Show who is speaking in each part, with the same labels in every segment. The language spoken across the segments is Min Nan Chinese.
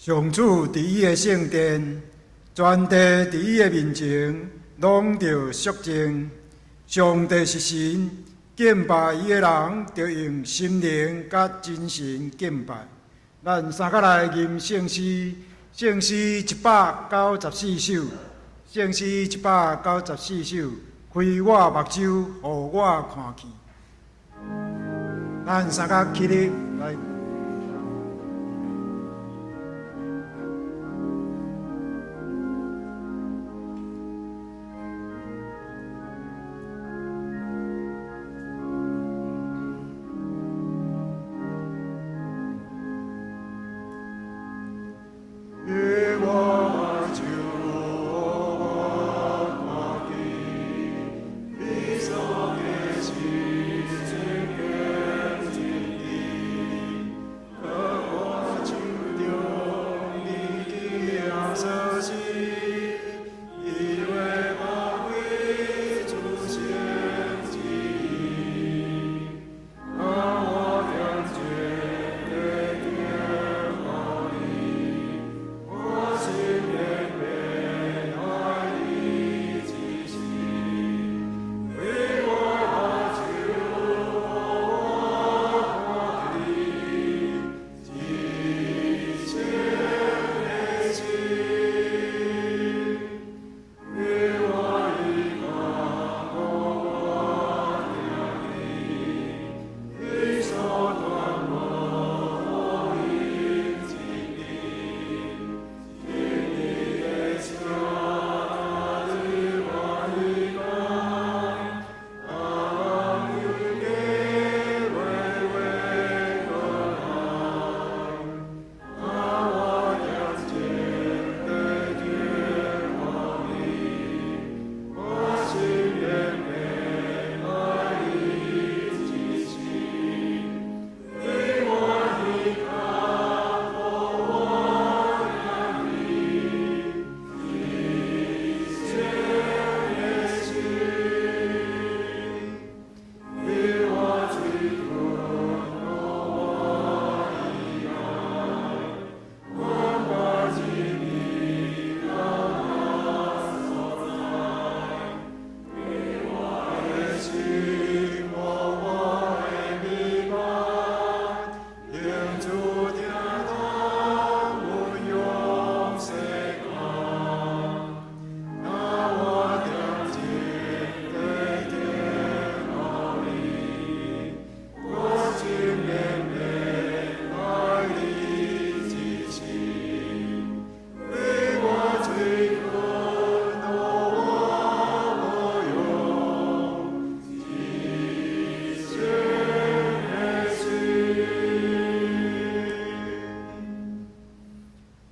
Speaker 1: 上主佇伊的聖殿，全地佇伊的面前，攏著肅靜。上帝是神，敬拜伊的人，著用心靈佮真神敬拜。咱三甲來吟聖詩，聖詩194首，聖詩194首，開我目睭，予我看見。咱三甲起立來。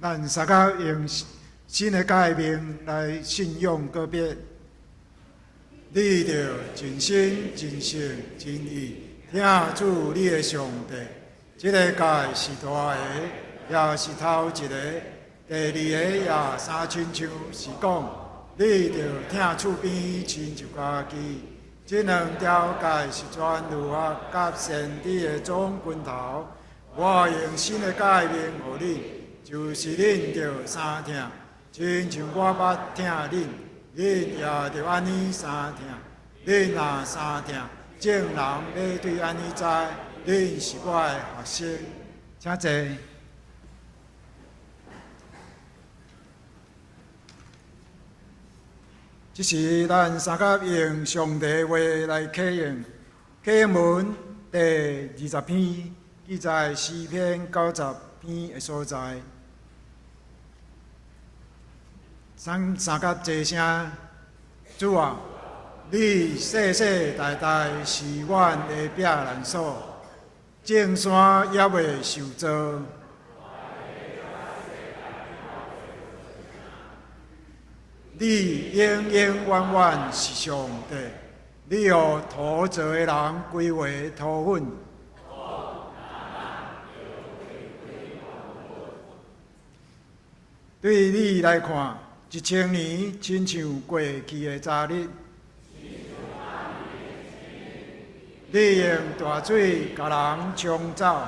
Speaker 1: 咱三甲用新的誡命來信仰告別。你著盡心、盡性、盡意疼主你的上帝。這个誡是大个，也是頭一个。第二个也相親像，是講你著疼厝邊親像家己。這兩條誡是全律法佮先知的總根頭。我用新的誡命予恁，就是恁著相疼，親像我捌疼恁，恁也著按呢相疼。恁若相疼，眾人欲對按呢知，恁是我的學生。請坐。這時，咱三甲用上帝話來啟應，啟應文第20篇，記載詩篇90篇的所在。咱三甲齊聲，主啊，你世世代代是阮的避難所，眾山猶未受造。你永永遠遠是上帝，你予土造的人歸為土粉。對你來看，1000年親像過去的昨日。你用大水共人沖走，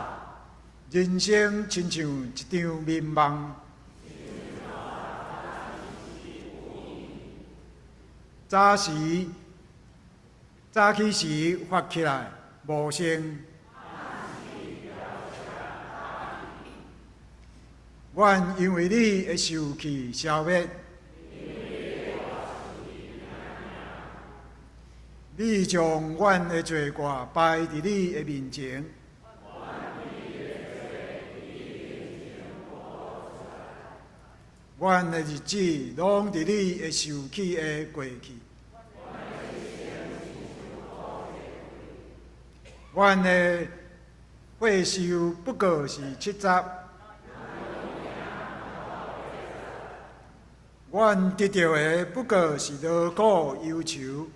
Speaker 1: 人生親像一場眠夢。早時早起時發起來，無聲。阮因為你的受氣消滅。你將阮的罪過擺佇你的面前。阮的日子攏佇你的受氣下過去。阮的歲壽不過是70。阮得著的不過是勞苦憂愁。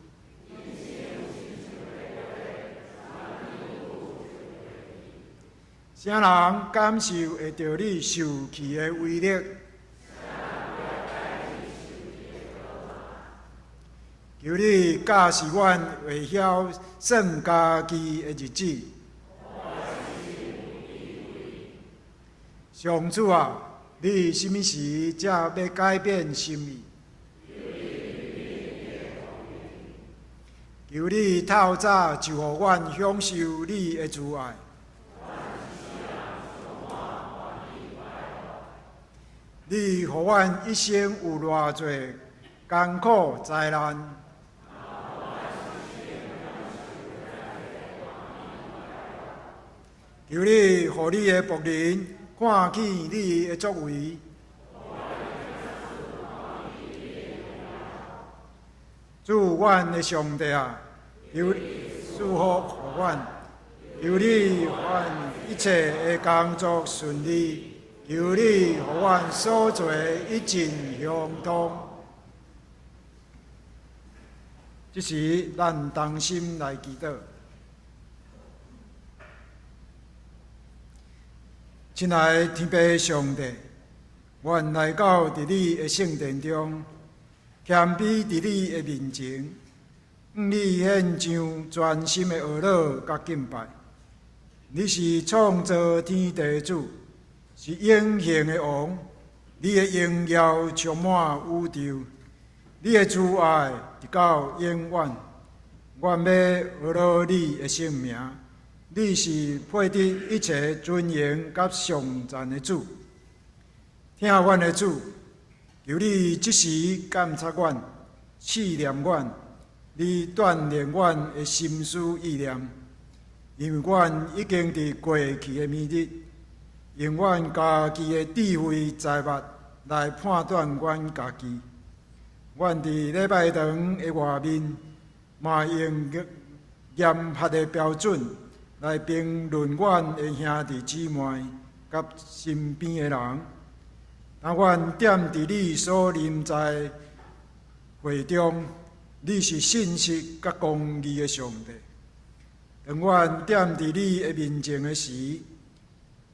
Speaker 1: 啥人感受會著你受氣的威力？求你教示阮會曉算家己的日子。上主啊，你啥物時才欲改變心意？求你透早就予阮享受你的慈愛。你予阮一生有偌濟艱苦災難？求你予你的僕人看見你的作為。主阮的上帝啊，求你賜福予阮，求你予阮一切的工作順利，求你予阮所做一盡亨通。這時，咱同心來祈禱。親愛的天父上帝，阮來到佇你的聖殿中，謙卑佇你的面前，向你獻上全心的阿樂佮敬拜。你是創造天地的主，是永恆的王，你的榮耀充滿宇宙，你的慈愛直到永遠。阮欲阿樂你的聖名，你是配得一切尊榮佮頌讚的主。疼阮的主，求你這時監察阮、試驗阮，你鍛鍊阮的心思意念，因為阮已經佇過去的暝日，用阮家己的智慧才物來判斷阮家己。阮佇禮拜堂的外面，嘛用嚴格的標準來評論阮的兄弟姊妹佮身邊的人。當阮踮佇你所臨在會中，你是信實佮公義的上帝。當阮踮佇你的面前的時，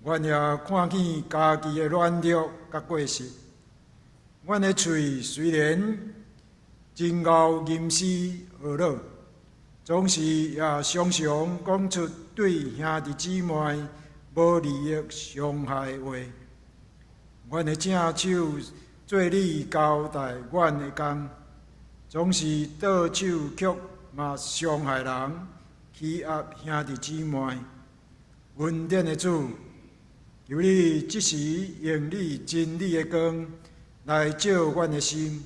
Speaker 1: 阮也看見家己的軟弱佮過失。阮的喙雖然真𠢕吟詩呵咾，總是也常常講出對兄弟姊妹無利益傷害的話。阮的正手做你交代阮的工，總是倒手卻嘛傷害人，欺壓兄弟姊妹。恩典的主，求你這時用你真理的光來照阮的心。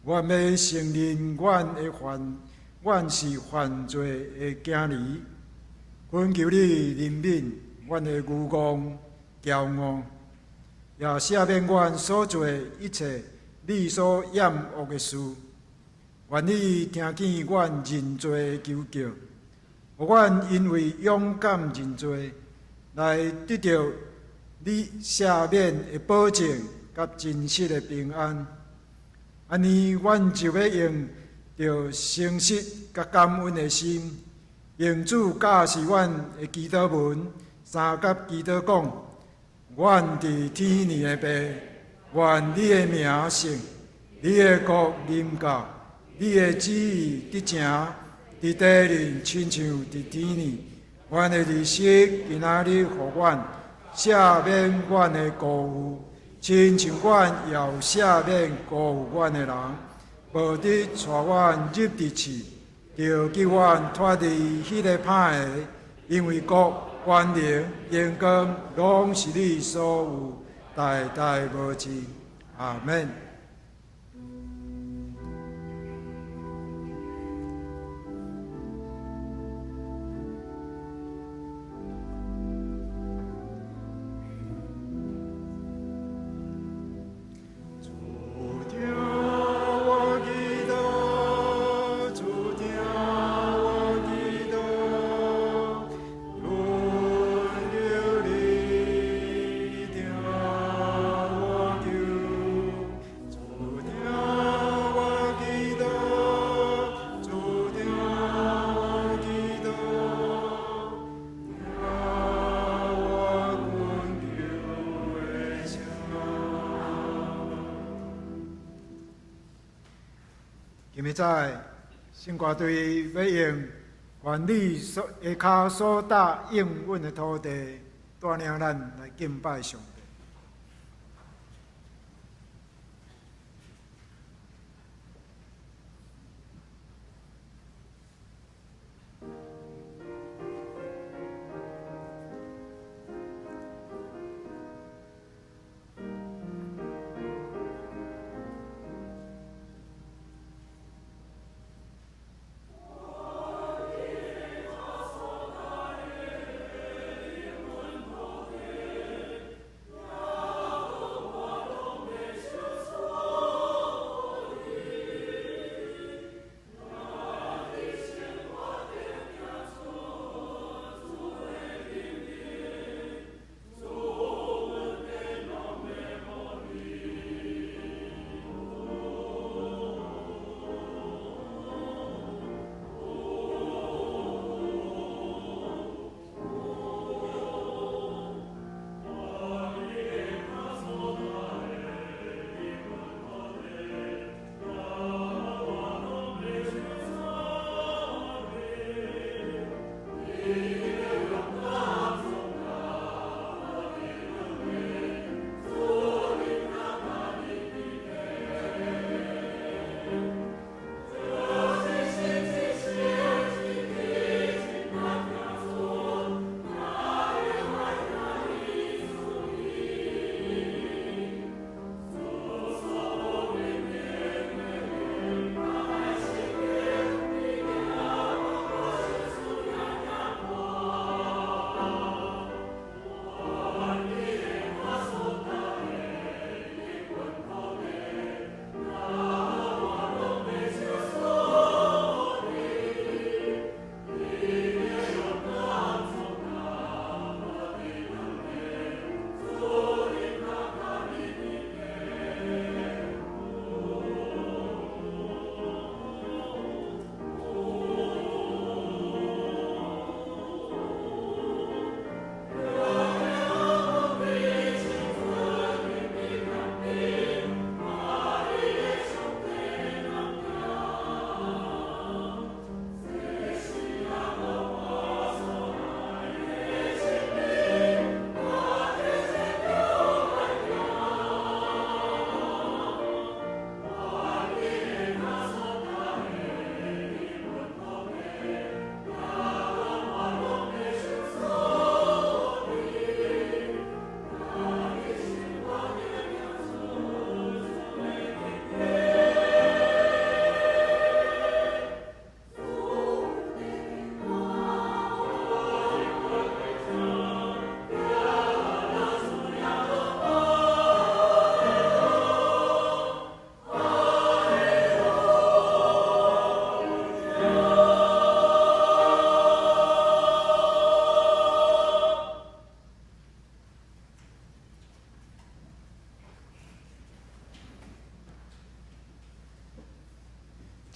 Speaker 1: 阮欲承認阮的犯，阮是犯罪的囝兒。懇求你憐憫阮的愚戇、驕傲，也赦免阮所做一切你所厭惡的事。願你聽見阮認罪的求叫，予阮因為勇敢認罪，來得著你赦免的保證佮真實的平安。按呢，阮就欲用著誠實佮感恩的心，用主教示阮的祈禱文，相佮祈禱講：阮佇天裡的父，願你的名聖，你的國臨到，你的旨意得成，佇地裡親像佇天裡。阮的日食今仔日予阮，赦免阮的辜負，親像阮也有赦免辜負阮的人。無得帶阮入佇試，著救阮脫離彼个歹的，因為國、權能、榮光，攏是你所有，代代無盡。阿們。主聽我祈禱，主聽我祈禱，懇求你聽我求。主聽我祈禱，主聽我祈禱，聽我懇求的聲。今仔早聖歌隊欲用原理所下跤所搭應允的土地，帶領咱來敬拜上帝。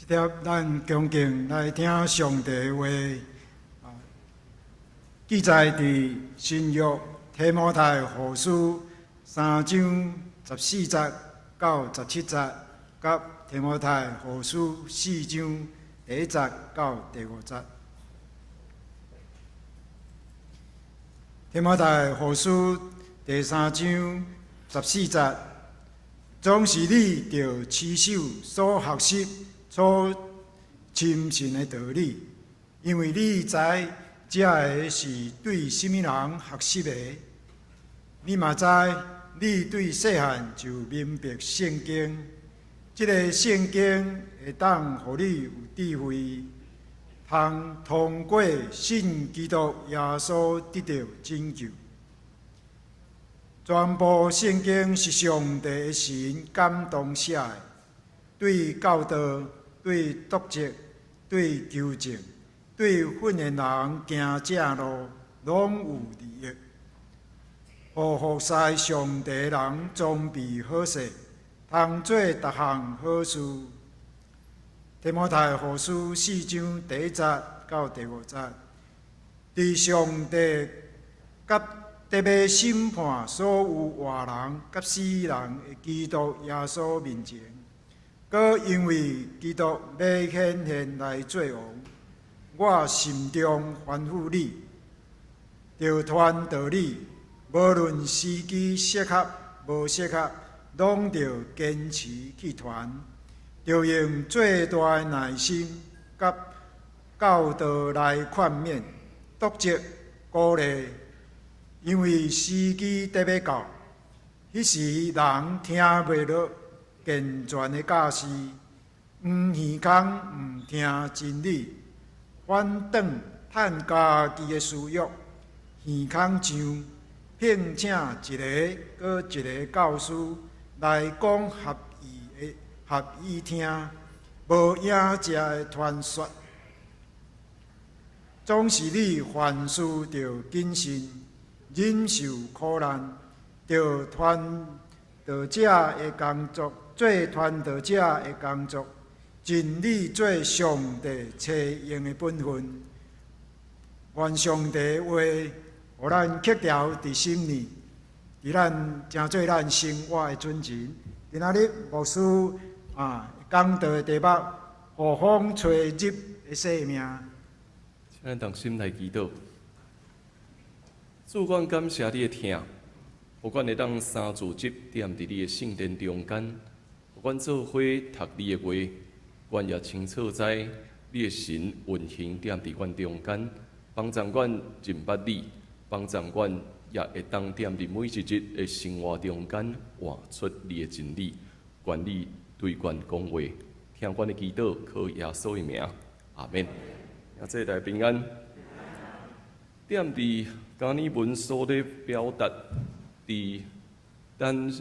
Speaker 1: 這帖咱恭敬來聽上帝的話，記載佇新約提摩太後書三章14節到17節，佮提摩太後書四章第一節到第五節。提摩太後書第三章十四節，總是你著持守所學習、所深信的道理，因為你知這个是對啥物人學習的。你嘛知，你對細漢就明白聖經，這个聖經會當予你有智慧，通通過信基督耶穌得著拯救。全部聖經是上帝的神感動寫的，對教導、對督責、對糾正、對訓練人行正路，攏有利益。予服侍上帝人裝備好勢，通做逐項好事。提摩太後書四章第一節到第五節，佇上帝佮得欲審判所有活人佮死人的基督耶穌面前，閣因為基督欲顯現來做王，我慎重吩咐你，著傳道理，無論時機適合無適合，攏著堅持去傳，著用最大的耐心佮教導來勸勉、督責、鼓勵，因為時機得欲到，彼時人聽袂落健全的教示，黃耳空毋聽真理，反轉趁家己的私欲，耳空上，聘請一个閣一个教師來講合意的合意聽、無影食的傳說。總是你凡事著謹慎，忍受苦難，著傳道者的工作，做傳道者的工作，盡力做上帝差用的本分。願上帝話，予咱刻牢佇心裡，佇咱成做咱生活的準繩。今仔日牧師啊講道的題目：予風吹入的生命。
Speaker 2: 請咱同心來祈禱。主，阮感謝你的疼，予阮會當三主日踮佇你的聖殿中間，予阮做伙讀你的話，阮也清楚知你的神運行踮佇阮中間，幫助阮認捌你，幫助阮也會當踮佇每一日的生活中間活出你的真理。願你對阮講話，聽阮的祈禱，靠耶穌的名，阿們。阿姐大家平安。踮佇迦尼文所咧表達，佇咱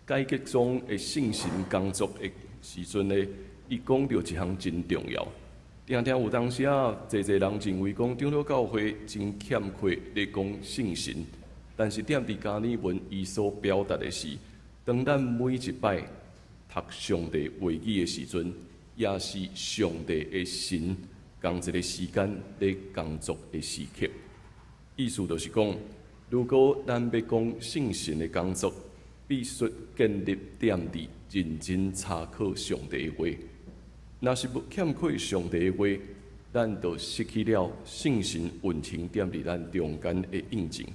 Speaker 2: 改革宗的聖神工作的時陣咧，伊講著一項真重要。定定有當時啊，濟濟人認為講長老教會真欠缺咧講聖神，但是踮佇迦尼文伊所表達的是，當咱每一擺讀上帝話語的時陣，也是上帝的神仝一个時間咧工作的時刻。意思就是講，如果咱欲講聖神的工作，必須建立踮佇認真查考上帝的話。若是無欠缺上帝的話，咱就失去了聖神運行踮佇咱中間的印證。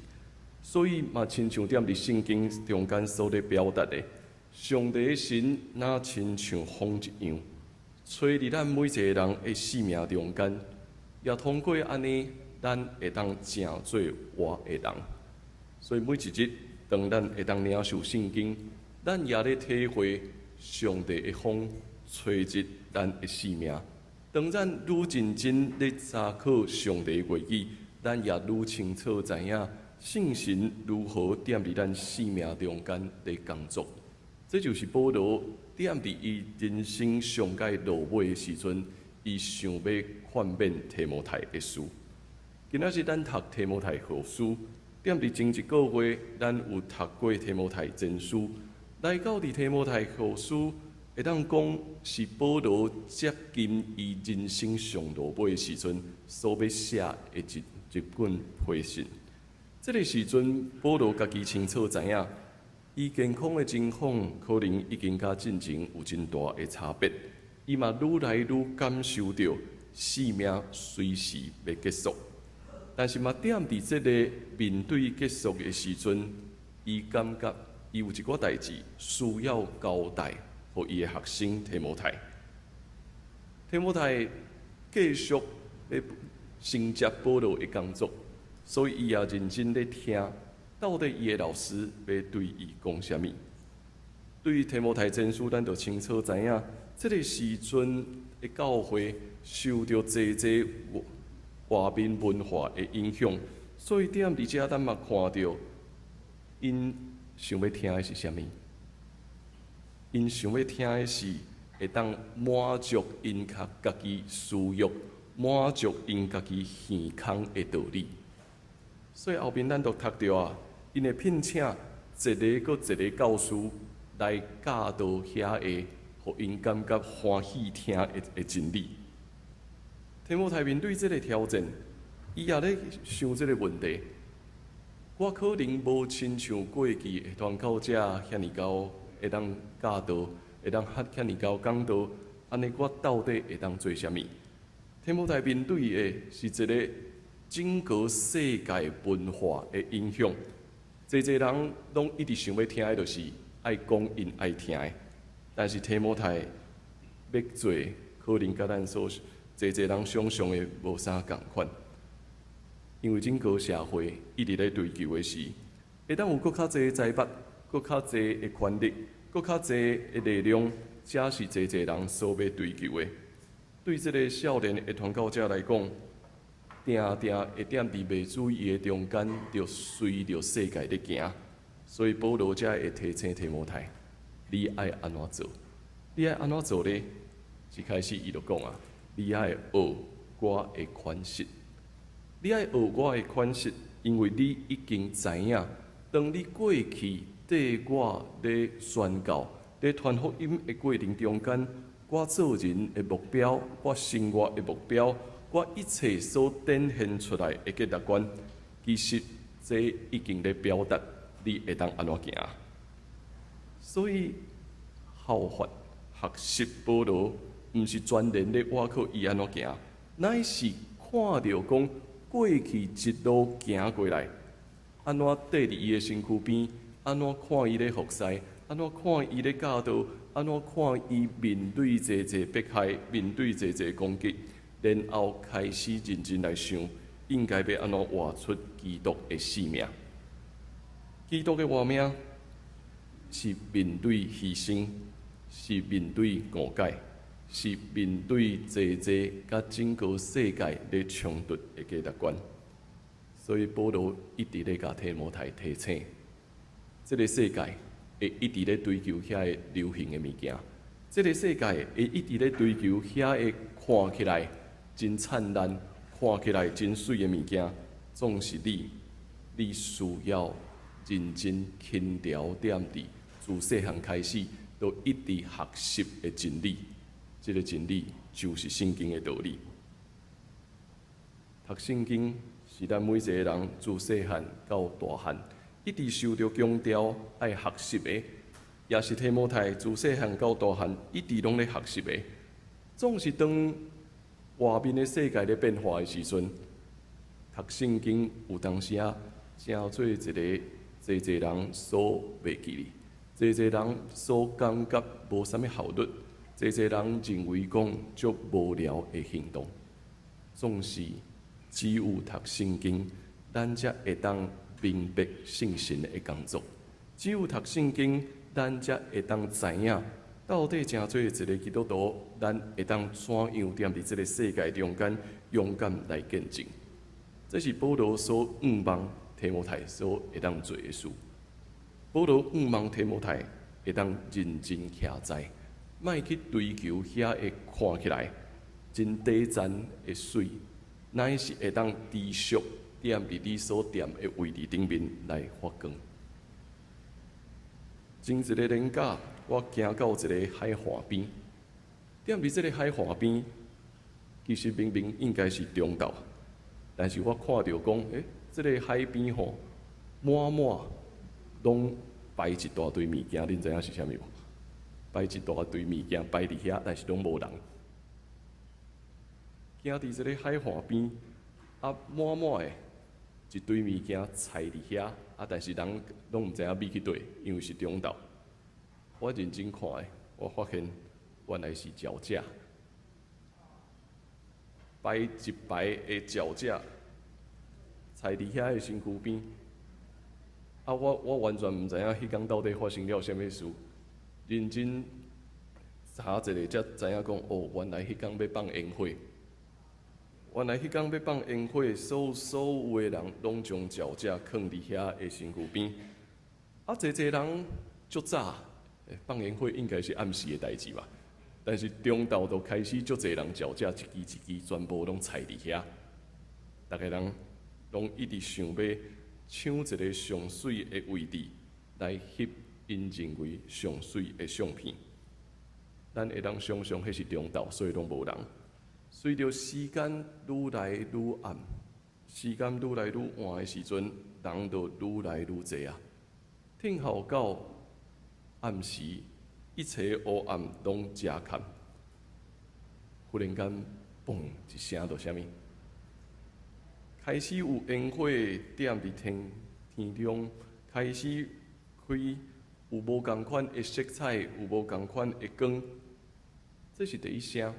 Speaker 2: 所以嘛，親像踮佇聖經中間所咧表達的，上帝的神若親像風一樣，吹佇咱每一个人的生命中間，也通過按呢，咱會當成做活的人。所以每一日，當咱會當領受聖經，咱也咧體會上帝的風吹入咱的生命。當咱愈認真咧查考上帝的話語，咱也愈清楚知影聖神如何踮佇咱生命中間咧工作。這就是保羅踮佇伊人生上蓋落尾的時陣，伊想欲勸勉提摩太的事。今仔日咱讀提摩太後書，踮佇前一個月，咱有讀過提摩太前書，來到佇提摩太後書，會當講是保羅接近伊人生上落尾的時陣所欲寫的一本批信。這个時陣，保羅家己清楚知影，伊健康的情況可能已經佮進前有真大的差別。伊嘛愈來愈感受著生命隨時欲結束。但是嘛，踮佇這个面對結束的時陣，伊感覺伊有一寡代誌需要交代予伊的學生提摩太。提摩太繼續咧承接保羅的工作，所以伊也認真咧聽，到底伊的老師欲對伊講啥物。對提摩太前書，咱就清楚知影，這个時陣的教會受著濟濟外面文化的影響，所以踮佇遮咱嘛看著，𪜶想欲聽的是啥物？𪜶想欲聽的是會當滿足𪜶較家己私欲、滿足𪜶家己耳空的道理。所以後面咱就讀著啊，𪜶會聘請一个閣一个教師來教導遐个，予𪜶感覺歡喜聽的真理。提摩太面對這个挑戰，伊也咧想這个問題。我可能無親像過去的傳教者遐爾𠢕會當教導，會當遐爾𠢕講道，按呢我到底會當做啥物？提摩太面對的是一个整個世界文化的影響，濟濟人攏一直想欲聽的，就是愛講𪜶愛聽的。但是提摩太欲做，可能佮咱所濟濟人想像的無啥仝款，因為整個社會一直咧追求的是，會當有閣較濟財物、閣較濟的權力、閣較濟的力量，才是濟濟人所欲追求的。對這个少年的傳教者來講，定定會踮佇袂注意的中間，就隨著世界咧行。所以保羅才會提醒提摩太：你愛按怎做？你愛按怎做咧？一開始伊就講啊：你愛學我的款式，你愛學我的款式，因為你已經知影，當你過去綴我咧宣教、咧傳福音的過程中間，我做人的目標、我生活的目標、我一切所展現出來的價值觀，其實這已經咧表達你會當按怎行。所以效法學習保羅，毋是專然咧倚靠伊按怎行，乃是看著講過去一路行過來，按怎綴佇伊的身軀邊，按怎看伊咧服侍，按怎看伊咧教導，按怎看伊面對濟濟迫害，面對濟濟攻擊，然後開始認真來想，應該欲按怎活出基督的生命。基督的活命是面對犧牲，是面對誤解，是面對濟濟佮整個世界咧衝突的價值觀。所以保羅一直咧共提摩太提醒，這个世界會一直咧追求遐个流行的物件，這个世界會一直咧追求遐个看起來真燦爛、看起來真媠的物件，總是你，你需要認真輕調踮佇自細漢開始，都一直學習的真理。這个真理就是聖經的道理。讀聖經是咱每一个人自細漢到大漢，一直受著強調愛學習的，也是提摩太自細漢到大漢一直攏咧學習的。總是當外面的世界咧變化的時陣，讀聖經有當時仔成做一個濟濟人所袂記得，濟濟人所感覺無啥物效率，濟濟人認為講足無聊的行動。總是只有讀聖經，咱才會當明白聖神的工作；只有讀聖經，咱才會當知影到底成做一个基督徒，咱會當怎樣踮佇這个世界中間勇敢來見證。這是保羅所向望提摩太所會當做的事。保羅向望提摩太會當認真徛在，莫去追求遐个看起來真短暫的媠，乃是會當持續踮佇你所踮的位置頂面來發光。前一个連假，我行到一个海岸邊，踮佇這个海岸邊，其實明明應該是中晝，但是我看著講，這个海邊吼，滿滿攏擺一大堆物件，恁知影是啥物無？擺一大堆物件擺佇遐，但是攏無人。行佇這个海岸邊，啊，滿滿的一堆物件蹀佇遐，啊，但是人攏毋知影覕去佗，因為是中晝。我認真看的，我發現原來是醮者，擺一排的醮者，蹀佇遐的身軀邊。啊，我完全毋知影彼工到底發生了啥物事。認真查一下，才知影講，哦，原來彼工欲放煙火。原來彼工欲放煙火，所有的人攏將醮者囥佇遐的身軀邊。啊，濟濟人足早，放煙火應該是暗時的代誌吧？但是中晝就開始足濟人醮者一支一支全部攏蹀佇遐。逐个人攏一直想欲搶一个上媠的位置來翕𪜶認為上媠的相片。咱會當想像，彼是中晝，所以攏無人。隨著時間愈來愈暗，時間愈來愈晚的時陣，人就愈來愈濟啊。聽候到暗時，一切烏暗攏遮蓋。忽然間，嘣一聲，就啥物？開始有煙火點佇天中，開始開有無仝款的色彩，有無仝款的光。這是第一聲，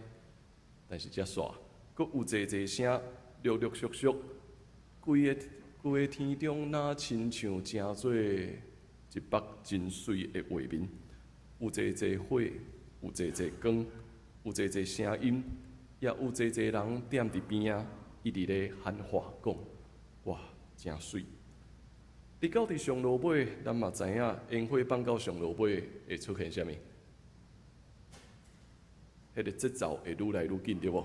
Speaker 2: 但是才煞，閣有濟濟聲，陸陸續續，規個天中，若親像成做一幅真媠的畫面，有濟濟火，有濟濟光，有濟濟聲音，也有濟濟人踮佇邊仔，一直咧喊話講，哇，誠媠！直到佇上落尾，咱嘛知影煙火放到上落尾會出現啥物？彼個節奏會愈來愈緊，對無？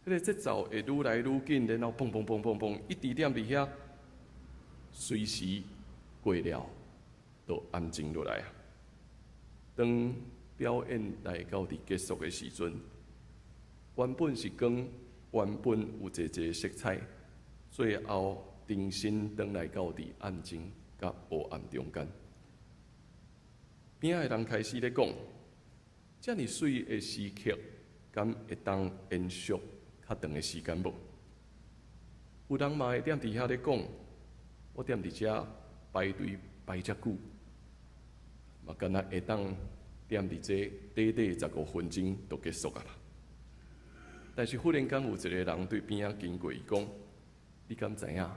Speaker 2: 彼個節奏會愈來愈緊，然後砰砰砰砰砰，一直踮佇遐，隨時過了，就安靜落來啊。當表演來到佇結束的時陣，原本是光，原本有濟濟色彩，最後重新轉來到佇暗靜佮烏暗中間。邊仔的人開始咧講，遮爾媠的時刻，敢會當延續較長的時間無？有人嘛會踮佇遐咧講，我踮佇遮排隊排遮久，嘛敢若會當踮佇這短短15分鐘就結束啊。但是忽然間有一個人對邊仔經過，伊講：你敢知影？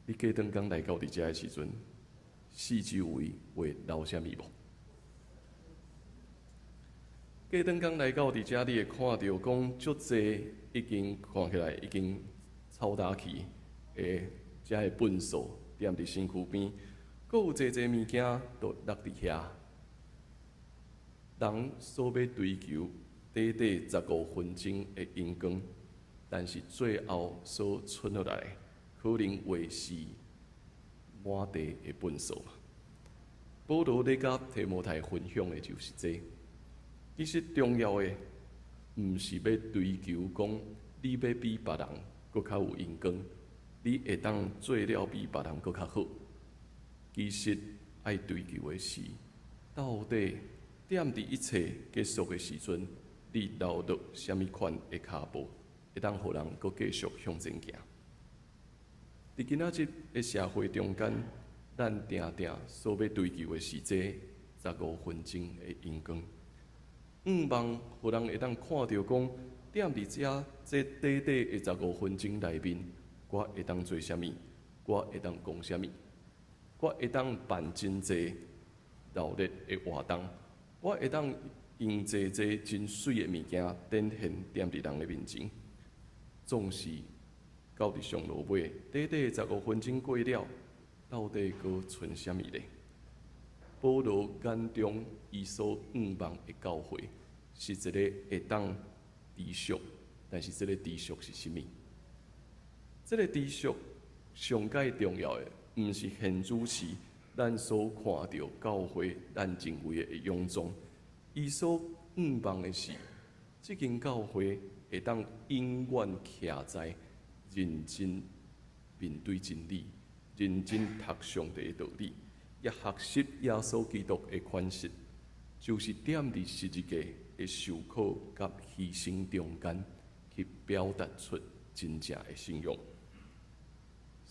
Speaker 2: 你過轉工來到佇遮的時陣，四周圍會留啥物無？過轉工來到佇遮，你會看著講足濟已經看起來已經臭焦去的遮的糞掃踮佇身軀邊，閣有濟濟物件都落佇遐。人所欲追求短短十五分鐘的榮光，但是最後所剩落來，可能會是滿地的糞掃。保羅咧佮提摩太分享的就是這。其實重要的，毋是欲追求講你欲比別人閣較有榮光，你會當做了比別人閣較好。其實愛追求的是，到底踮佇一切結束的時陣，你留落啥物款的跤步，會當予人閣繼續向前行。佇今仔日的社會中間，咱定定所欲追求的是這十五分鐘的榮光。向望予人會當看著講，踮佇遮這短短的十五分鐘內面，我會當做啥物？我會當講啥物？我會當辦真濟熱鬧的活動，我會當用濟濟真媠的物件展現踮佇人的面前。總是到佇上落尾，短短十五分鐘過了，到底閣賰啥物咧？保羅眼中，伊所向望的教會是一个會當持續，但是這个持續是啥物？這个持續上蓋重要的，毋是現主時咱所看著教會咱認為的樣貌。伊所向望的是，這間教會會當永遠徛在認真面對真理，認真讀上帝的道理，也學習耶穌基督的款式，就是踮佇十字架的受苦佮犧牲中間，去表達出真正的信仰。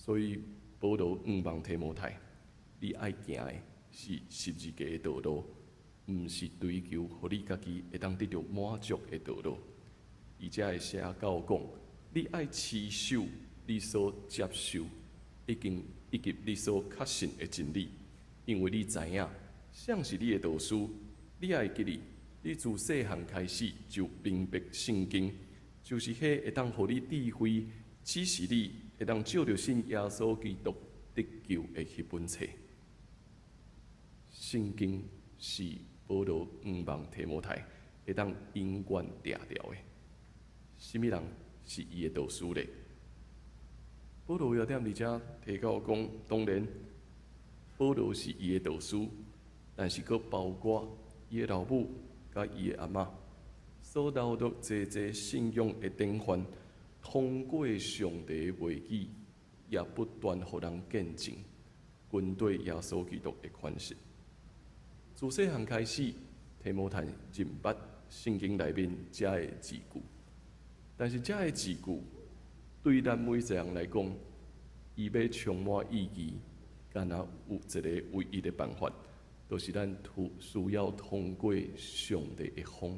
Speaker 2: 所以保羅向望提摩太，你愛行的是十字架的道路，毋是追求予你家己會當得著滿足的道路。伊才會寫到講，你愛持守你所接受已經以及你所確信的真理，因為你知影，誰是你的導師，你也會記得，你自細漢開始就明白聖經，就是彼會當予你智慧，指示你會當藉著信耶穌基督得救的彼本冊。聖經是保羅向望提摩太會當永遠定牢的。啥物人是伊的導師咧？保羅也踮佇遮提到講，當然保羅是伊的導師，但是閣包括伊的老母佮伊的阿嬤，所留落濟濟信仰的典範，通過上帝的話語，也不斷予人見證，跟綴耶穌基督的款式。自細漢開始，提摩太認捌聖經內面遮的字句，但是遮的字句對咱每一個人來講，伊欲充滿意義，敢若有一個唯一的辦法，就是咱需要通過上帝的風，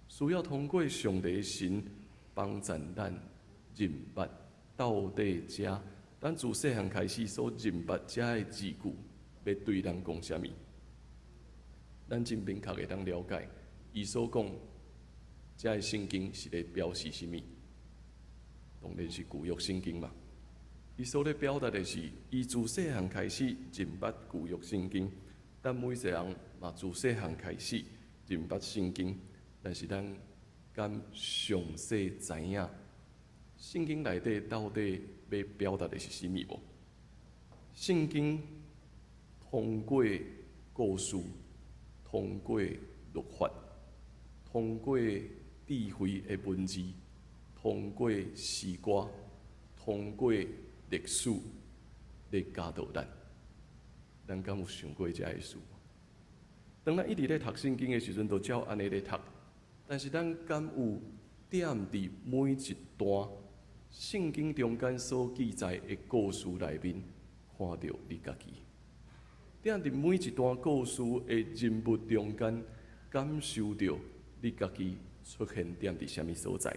Speaker 2: 需要通過上帝的神幫助咱認捌到底遮，咱自細漢開始所認捌遮的字句，欲對咱講啥物？咱真明確會當了解，伊所講遮的聖經是咧表示啥物？當然是舊約聖經嘛。伊所咧表達的是，伊自細漢開始認捌舊約聖經，咱每一個人嘛自細漢開始認捌聖經，但是咱敢詳細知影聖經內底到底欲表達的是啥物無？聖經通過故事，通過律法，通過智慧的文字，通過詩歌，通過歷史來教導咱。咱敢有想過這个事？當咱一直咧讀聖經的時陣，都照按呢咧讀。但是咱敢有踮佇每一段聖經中間所記載的故事內面，看著你家己？踮佇每一段故事的人物中間，感受著你家己出現踮佇啥物所在？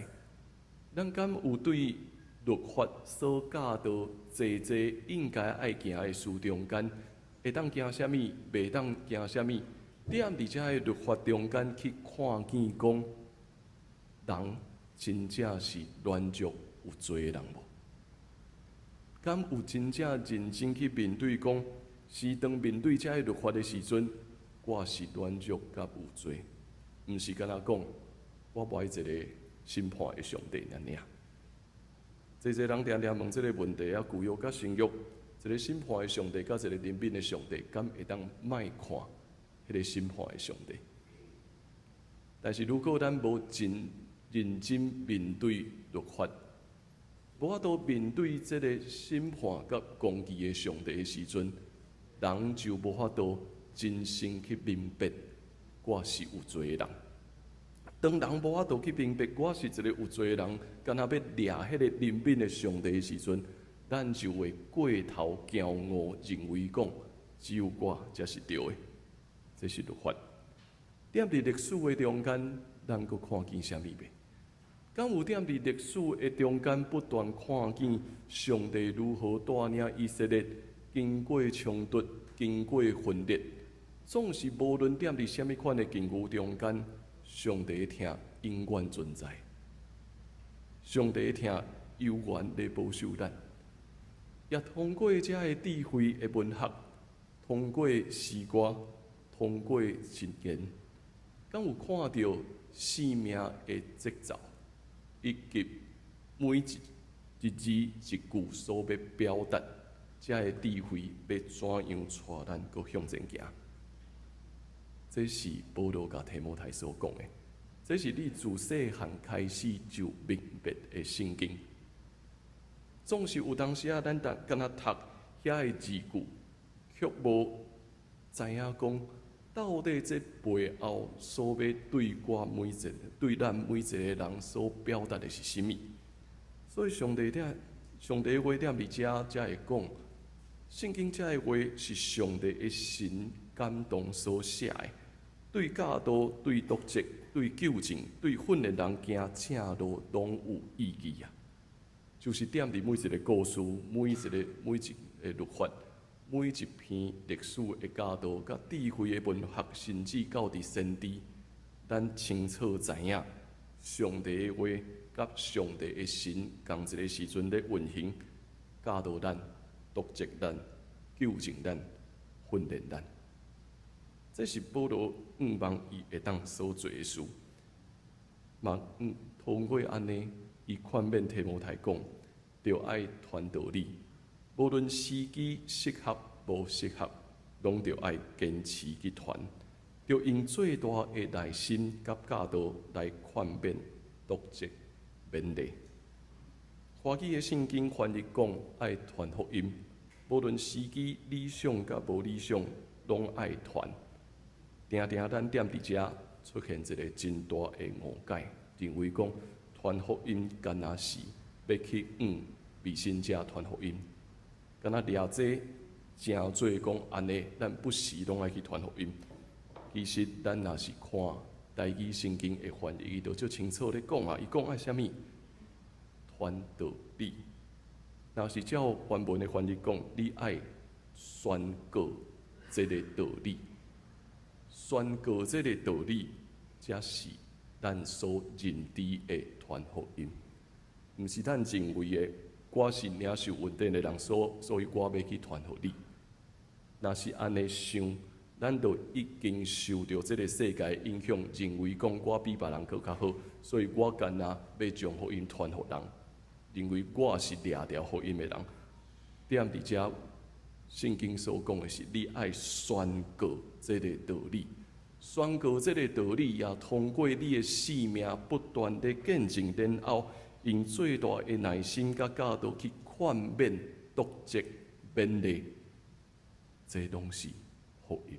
Speaker 2: 咱敢有對律法所教導濟濟應該愛行的事中間，會當行啥物，袂當行啥物？踮佇遮个律法中間去看見講，人真正是軟弱有罪的人無？敢有真正認真去面對講，是當面對遮个律法的時陣，我是軟弱佮有罪，毋是干焦講，我無愛一個審判的上帝爾爾。濟濟人定定問這个問題啊，舊約佮新約，一個審判的上帝佮一個憐憫的上帝，敢會當莫看彼個審判的上帝？但是如果咱無真認真面對律法，無法度面對這個審判佮公義的上帝的時陣，人就無法度真心去明白我是有罪的人。當人無法度去明白我是一個有罪的人，敢若欲掠彼個憐憫的上帝的時陣，咱就會過頭驕傲，認為講只有我才是對的。這是律法。踮佇歷史的中間，咱閣看見啥物袂？敢有踮佇歷史的中間不斷看見上帝如何帶領以色列經過衝突、經過分裂，總是無論踮佇啥物款的境遇中間，上帝的疼永遠存在。上帝的疼猶原咧保守咱，也通過遮个智慧的文學，通過詩歌，通過箴言，敢有看著生命的節奏，以及每一字一句所欲表達，遮个智慧欲怎樣帶咱閣向前行？這是保羅共提摩太所講的，這是你自細漢開始就明白的聖經。總是有當時仔，咱逐敢若讀遐个字句，卻無知影講到底這背後所欲對我每一個、對咱每一個人所表達的是啥物。所以上帝聽，上帝話踮佇遮才會講，聖經遮的話是上帝的神感動所寫的，對教導、對督責、對糾正、對訓練人行正路，攏有意義啊！就是踮佇每一个故事、每一个律法、每一篇歷史的教導、佮智慧的文學，甚至到佇先知，咱清楚知影，上帝的話佮上帝的神仝一个時陣咧運行，教導咱、督責咱、糾正咱、訓練咱。這是保羅向望伊會當所做的事。嘛，通過按呢，伊勸勉提摩太講，著愛傳道理，無論時機適合無適合，攏著愛堅持去傳，著用最大的耐心佮教導來勸勉、督責、勉勵。華語的聖經翻譯講愛傳福音，無論時機理想佮無理想，攏愛傳。定定咱踮佇遮出現一个真大的誤解，認為講傳福音敢若是欲去向未信者傳福音，敢若掠這誠濟講按呢，咱不時攏愛去傳福音。其實咱若是看台語聖經的翻譯，伊就足清楚咧講啊，伊講愛啥物？傳道理。若是照原文的翻譯講，你愛宣告這个道理，宣告這个道理，才是咱所認知的傳福音，毋是咱認為的。我是領受恩典的人，所以我欲去傳予你。若是按呢想，咱就已經受著這个世界影響，認為講我比別人閣較好，所以我敢若欲將福音傳予人，認為我是掠著福音的人。踮佇遮，聖經所講的是，你愛宣告這个道理，宣告這个道理，也通過你的生命不斷的見證，然後用最大的耐心佮教導去勸勉、督責、勉勵，這攏是福音。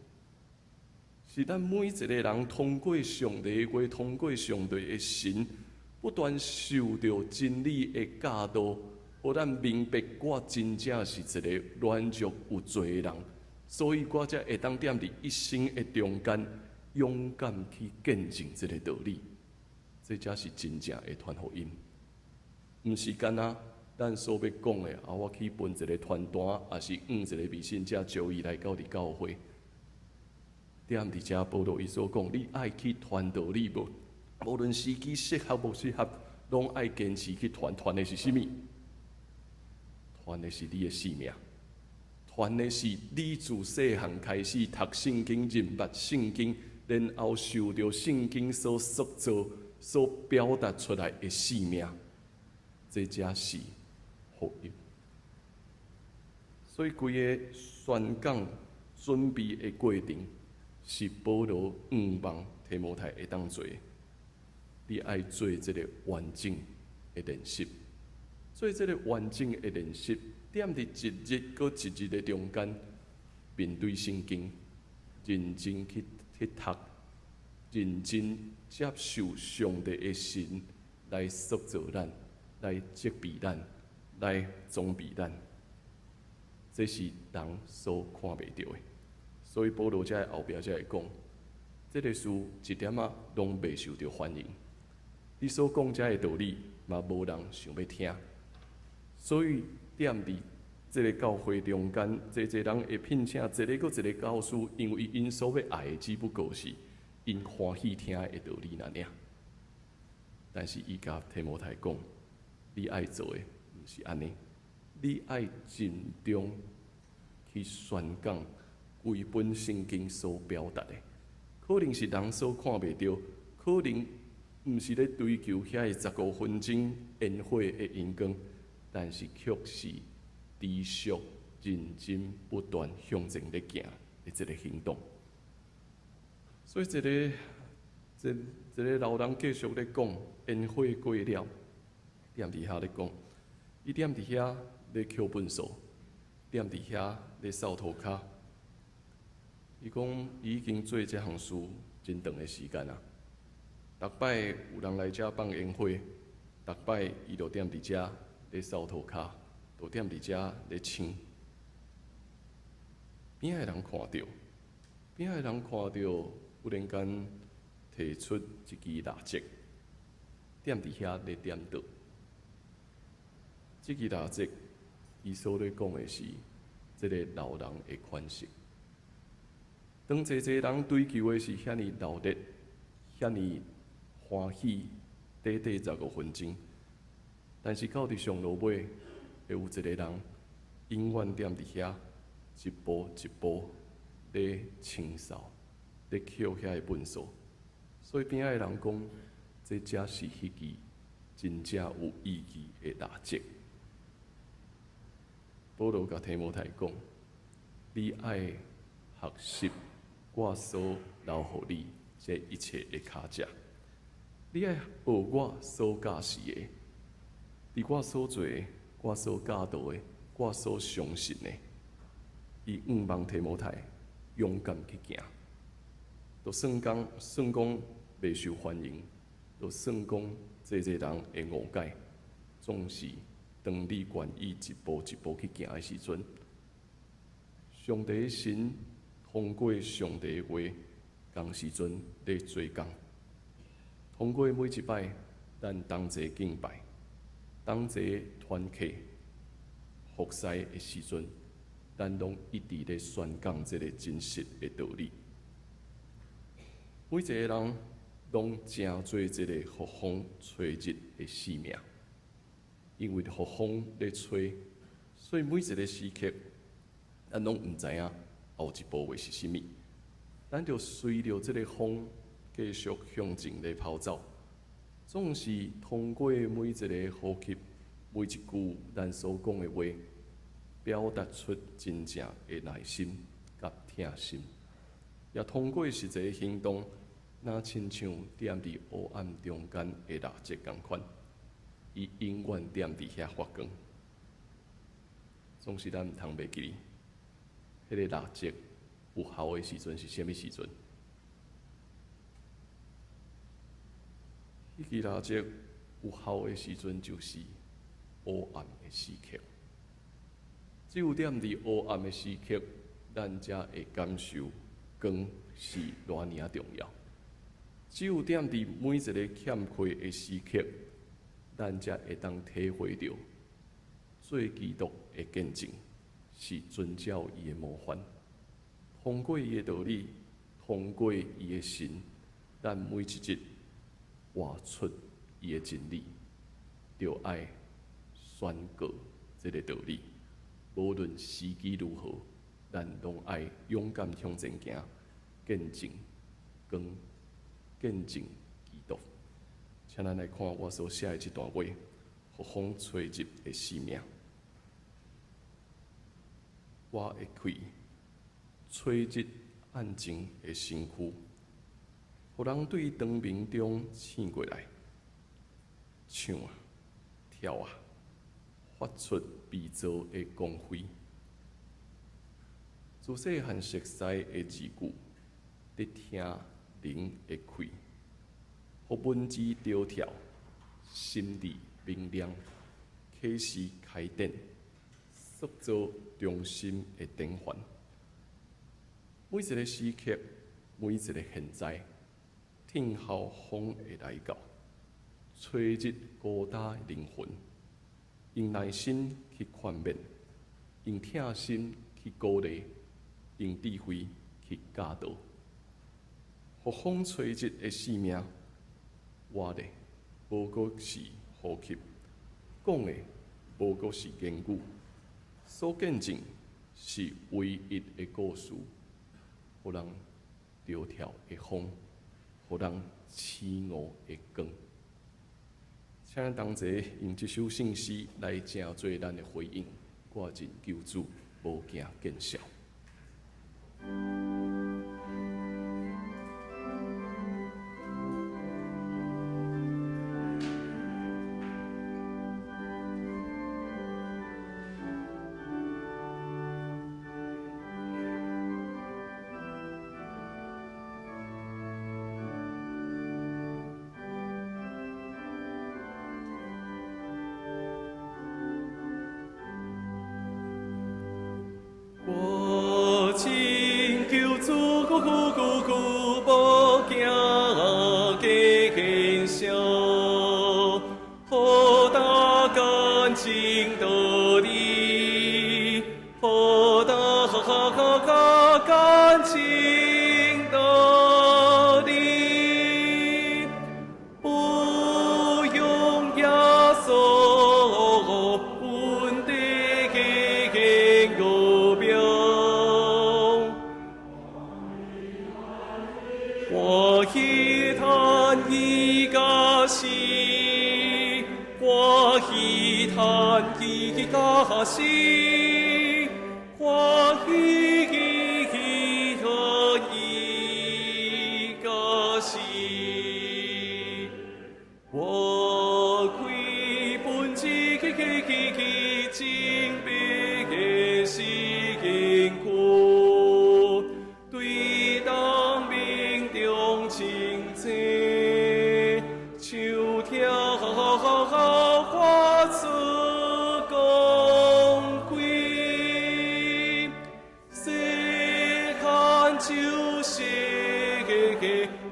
Speaker 2: 是咱每一个人通過上帝的話，通過上帝的神，不斷受著真理的教導，予咱明白我真正是一个軟弱有罪的人，所以我才會當踮佇一生的中間，勇敢去見證這个道理。這才是真正的傳福音，毋是干焦咱所欲講的啊！我去分一个傳單，抑是向一个未信者招伊來到佇教會。踮佇遮保羅伊所講，你愛去傳道理無？無論時機適合無適合，攏愛堅持去傳。傳的是啥物？傳的是你的生命，傳的是你自細漢開始讀聖經、認捌聖經，然後受著聖經所塑造、所表達出來的生命，這才是福音。所以，規个宣講準備的過程，是保羅向望提摩太會當做的。你愛做這个完整的練習，做這个完整的練習，踮佇一日閣一日的中間，面對聖經，認真去讀，認真接受上帝的神來塑造咱，來責備咱，來裝備咱，這是人所看袂著的。所以保羅才會後壁才會講，這个事一點仔攏袂受著歡迎。你所講這个道理，嘛無人想欲聽。所以踮佇這个教會中間，濟濟人會聘請一个閣一个教師，因為𪜶所欲愛的只不過是𪜶歡喜聽的道理爾爾。但是伊共提摩太講，你愛做的毋是按呢，你愛盡忠去宣講規本聖經所表達的，可能是人所看袂著，可能毋是咧追求遐个15分鐘煙火的榮光，但是卻是持續認真不斷向前咧行的這个行動。所以這個老人繼續咧講，煙火過了，踮佇遐咧講，伊踮佇遐咧抾糞掃，踮佇遐咧掃塗跤。伊講伊已經做這項事真長的時間啊。逐擺有人來遮放煙火，逐擺伊就踮佇遮咧掃塗跤。就踮佇遮咧穿。邊仔的人看著，邊仔的人看著，忽然間提出一支蠟燭，踮佇遐咧點著。這支蠟燭，伊所咧講的是這个老人的款式。當濟濟人追求的是遐爾鬧熱、遐爾歡喜，短短15分鐘，但是到佇上落尾，會有一个人永遠踮佇遐，一步一步咧清掃、咧抾遐个糞掃。所以邊仔的人講，這才是彼支真正有意義的蠟燭。保羅共提摩太講：你愛學習我所留予你這一切的跤跡，你愛學我所教示的，佇我所做的、我所教導的、我所相信的。伊向望提摩太勇敢去行，就算講算講袂受歡迎，就算講濟濟人會誤解，總是當你願意一步一步去行的時陣，上帝神通過上帝的話，仝時陣咧做工。通過每一擺，咱同齊敬拜、同齊團契、服侍的時陣，咱攏一直咧宣講這个真實的道理。每一个人攏成做這个予風吹日的性命，因為予風咧吹，所以每一个時刻，咱攏毋知影後一步會是啥物。咱就隨著這个風繼續向前咧跑走，總是通過每一个呼吸、每一句咱所講的話，表達出真正的內心佮疼心，也通過實際行動，若親像點佇黑暗中間的蠟燭仝款，伊永遠點佇遐發光。總是咱毋通袂記得，彼个蠟燭有效的時陣是啥物時陣？彼支蠟燭有效的時陣就是黑暗的時刻。只有踮佇黑暗的時刻，咱才會感受光是偌爾仔重要。只有踮佇每一个欠缺的時刻，咱才會當體會著做基督的見證是遵照伊的模範，通過伊的道理，通過伊的神，咱每一日活出伊的真理，著愛宣告這个道理。無論時機如何，咱攏愛勇敢向前行，見證光，見證基督。請咱來看我所寫的這段話，予風吹入的生命。我的氣吹入按靜的身軀，予人對光明中醒過來，唱啊，跳啊，發出被造的光輝。自細漢熟似的字句，佇聽靈的氣，予文字著跳，心智明亮，啟示開展，塑造忠心的典範。每一个時刻，每一个現在，聽候風的來到，吹入孤單的靈魂，用耐心去勸勉，用疼心去鼓勵，用智慧去教導。予風吹入的生命，活的無閣是呼吸，講的無閣是言語，所見證是唯一的故事，予人著跳的風，予人醒悟的光。請咱同齊用這首聖詩來成做咱的回應。我認救主，無驚見笑。無驚見笑，何大感情道理，何大感情道理，不用耶穌恩典高標。歡喜嘆伊甲死，歡喜嘆伊甲死，歡喜嘆伊甲死。我虧本自精兵的辛苦，對當命中清醒，手聽發出光輝，細漢就是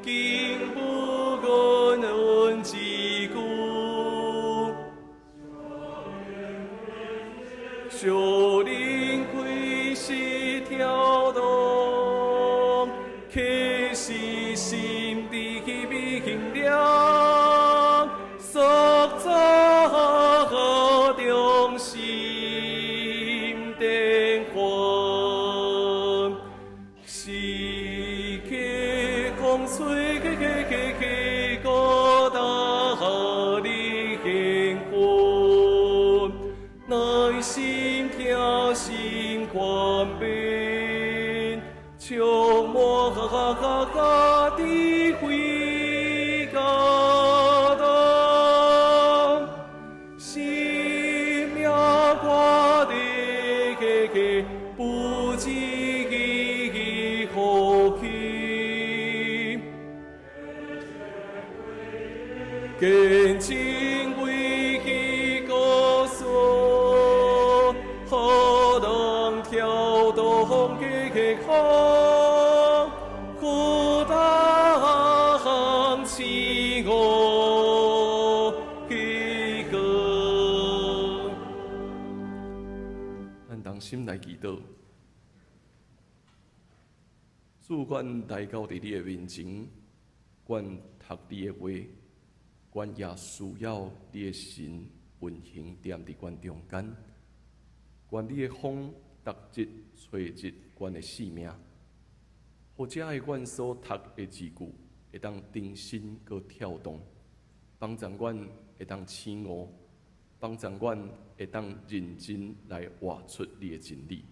Speaker 2: 經不阮之久。小靈開始跳動，開始心底明亮，塑造中心電環，時刻風吹高大靈魂，耐心聽心寬勉，充滿智慧感動，生命掛的不知何去。堅情為彼告訴，何當跳動的空，何當起我的歌。咱同心來祈禱，主，阮來到佇你的面前，阮讀你的話，阮也需要你的神運行踮佇阮中間。願你的風逐日吹入阮的性命，予遮的阮所讀的字句會當重新閣跳動，幫助阮會當醒悟，幫助阮會當認真來活出你的真理。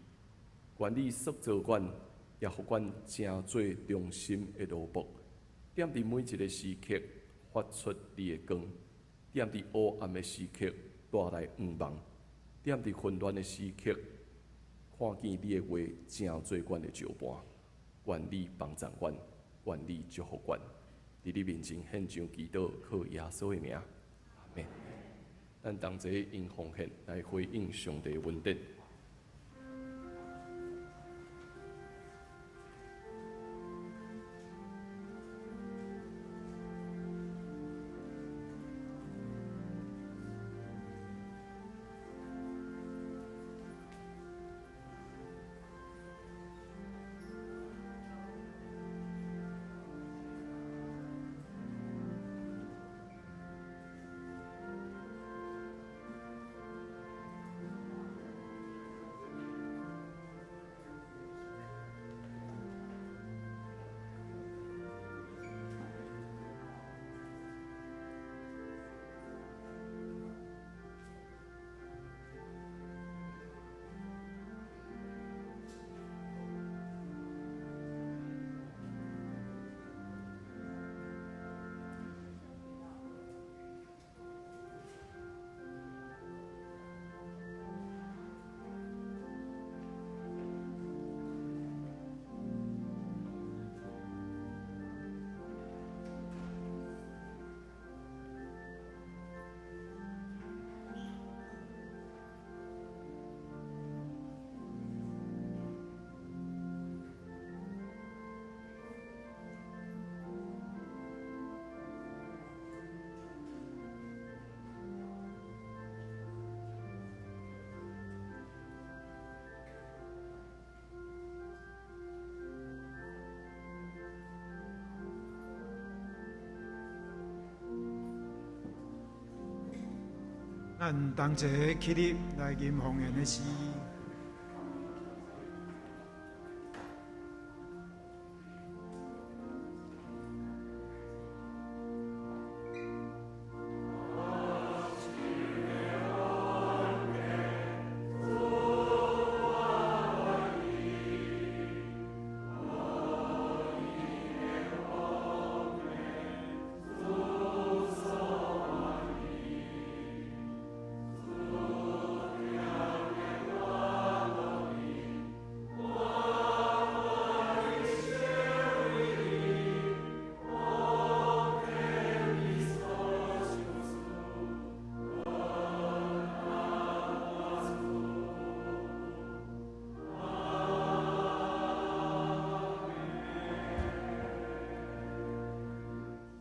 Speaker 2: 願你塑造阮，也予阮成做忠心的奴僕，踮佇每一个時刻發出你的光，踮佇黑暗的時刻帶來向望，踮佇混亂的時刻看見你的話成做阮的石伴。願你幫助阮，願你祝福阮，佇你面前獻上祈禱，靠耶穌的名，阿們。咱同齊用奉獻來回應上帝的恩典。
Speaker 1: 咱同齊起立來吟奉獻的詩。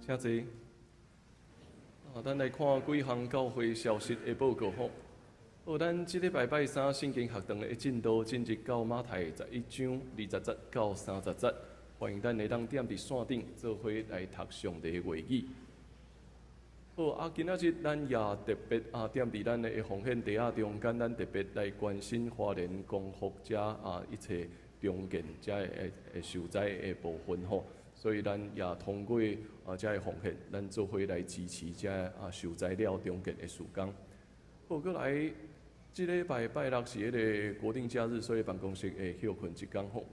Speaker 2: 請坐。啊，咱來看幾項教會消息的報告吼。好，咱這禮拜拜三聖經學堂的進度進入到馬太11章20節到30節，歡迎咱會當踮佇線頂做伙來讀上帝的話語。好，啊，今仔日咱也特別啊，踮佇咱的奉獻袋仔中間，咱特別來關心花蓮光復遮啊一切重建遮的受災的部分吼。所以咱也通過啊，遮个奉獻，咱做伙來支持遮啊受災了重建的事工。好，閣來，這禮拜拜六是彼个國定假日，所以辦公室會歇睏一工吼。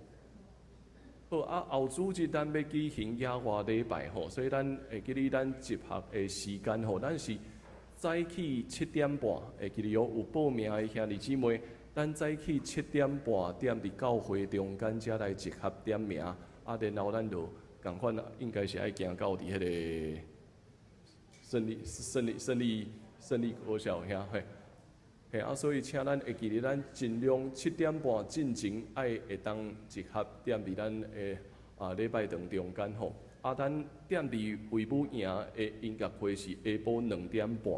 Speaker 2: 好啊，後主日咱欲舉行野外禮拜吼，所以咱會記得咱集合的時間吼，咱是早起7點半，會記得哦，有報名的兄弟姊妹，咱早起7點半踮佇教會中間遮來集合點名，啊，然後咱就。仝款應該是愛行到佇彼个勝利、勝利、勝利、勝利國小遐嘿，嘿啊，所以請咱會記得，咱盡量7點半進前愛會當集合踮佇咱的啊禮拜堂中間吼。啊，咱踮佇衛武營的音樂會是下晡2點半，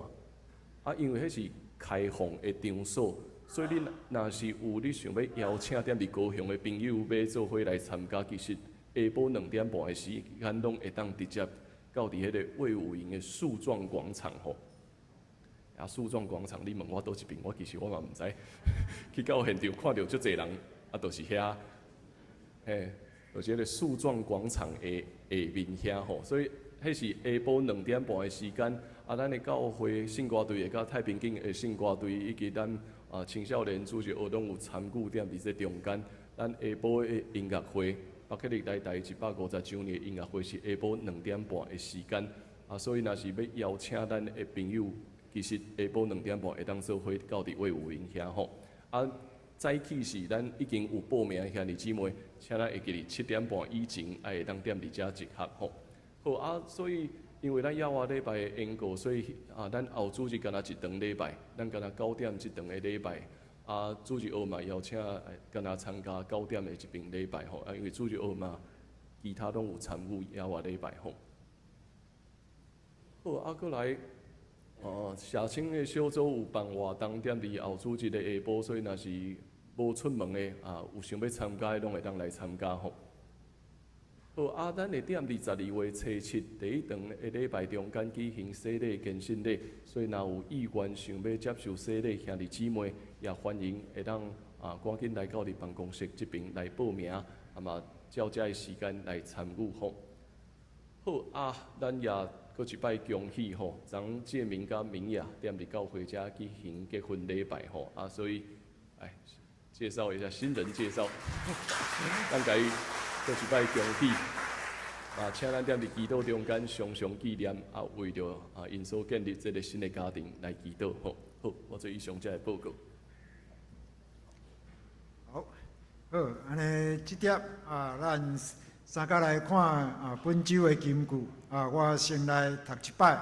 Speaker 2: 啊，因為彼是開放的場所，所以你若是有你想欲邀請踮佇高雄的朋友欲做伙來參加，其實。下晡2點半的時間，攏會當直接到佇彼个衛武營的樹狀廣場吼。啊，樹狀廣場，你問我佗一邊，我其實我嘛毋知。去到現場看著足濟人，啊，就是遐，嘿，就是彼个樹狀廣場的下面遐吼。所以，彼是下晡2點半的時間。啊，咱的教會聖歌隊會佮太平景的聖歌隊，以及咱啊青少年主日學攏有參與踮佇這中間。咱下晡的音樂會。北克力來台150周年音樂會是下晡2點半的時間，啊，所以若是欲邀請咱的朋友，其實下晡2點半會當做伙到佇衛武營遐吼。啊，早起是咱已經有報名的兄弟姊妹，請咱會記得7點半以前愛會當踮佇遮集合吼。好啊，所以因為咱野外禮拜的緣故，所以啊，咱後主日干焦一場禮拜，咱干焦9點這場的禮拜。啊，主日學嘛邀請敢若參加9點的這爿禮拜吼，啊，因為主日學嘛，其他攏有參與野外禮拜吼。好，啊，閣來，哦，社青的小組有辦活動，踮佇後主日的下晡，所以若是無出門的啊，有想欲參加的，攏會當來參加吼。好，啊，咱會踮佇12月初7第一堂的禮拜中間舉行洗禮堅信禮，所以若有意願想欲接受洗禮兄弟姊妹，也歡迎會當啊趕緊來到佇辦公室這爿來報名，啊嘛照這个時間來參與吼。好啊，咱也閣一擺恭喜吼，張介明佮明雅踮佇教會遮舉行結婚禮拜吼，啊，所以來介紹一下新人介紹，咱共伊閣一擺恭喜，啊，請咱踮佇祈禱中間常常紀念，啊，為著啊𪜶所建立這个新的家庭來祈禱吼。好，我做以上這个報告。
Speaker 1: 好，好，按呢這帖啊，咱三家來看啊，本週的金句啊，我先來讀一擺，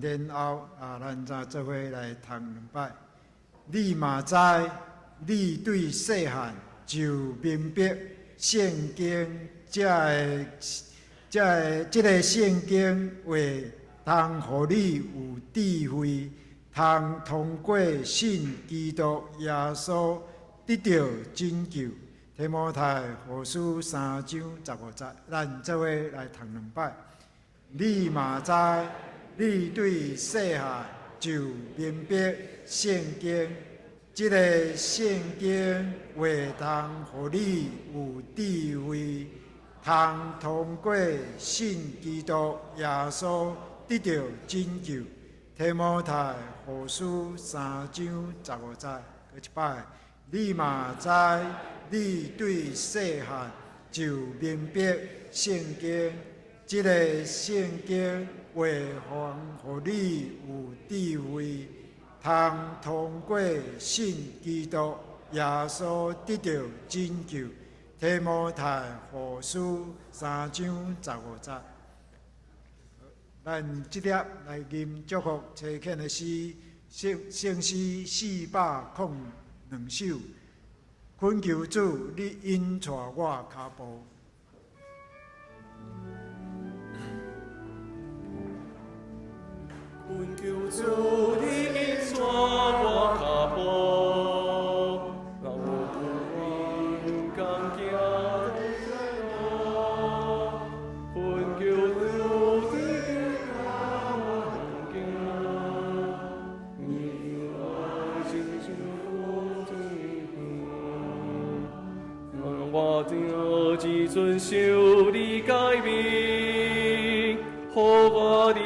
Speaker 1: 然後啊，咱再做伙來讀兩擺。你嘛知，你對細漢就明白聖經這个、這个、這个聖經話，通予你有智慧，通通過信基督耶穌得著拯救。提摩太後書3章15節，咱做伙來讀兩擺。你嘛知，你對細漢就就明白聖經，這个聖經話通予你有智慧，通通過信基督耶穌得著拯救。提摩太後書3章15節，閣一擺，你嘛知，你對細漢就明白聖經，這个聖經話通予你有智慧，通通過信基督耶穌得著拯救。提摩太後書3章15節。咱這粒來吟祝福差遣的詩，聖詩402首，懇求主，你引帶我跤步。
Speaker 2: 懇求主，你引帶我跤步，讓我不願共行的路。懇求主，你引帶我行，你愛親像水源，讓我只遵守你誡命，予我佇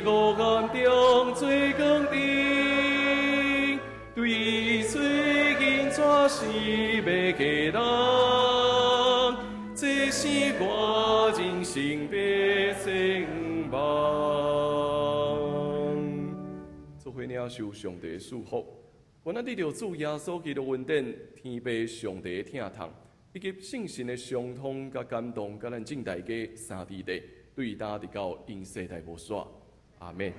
Speaker 2: 黑暗中做光燈，對找銀紙是欲嫁人，這是我人生的展望。做伙領受上帝的祝福，願咱得著主耶穌基督恩典，天父上帝的疼痛，以及聖神的相通佮感動，佮咱眾大家三弟弟，對今直到永世代無煞。阿們。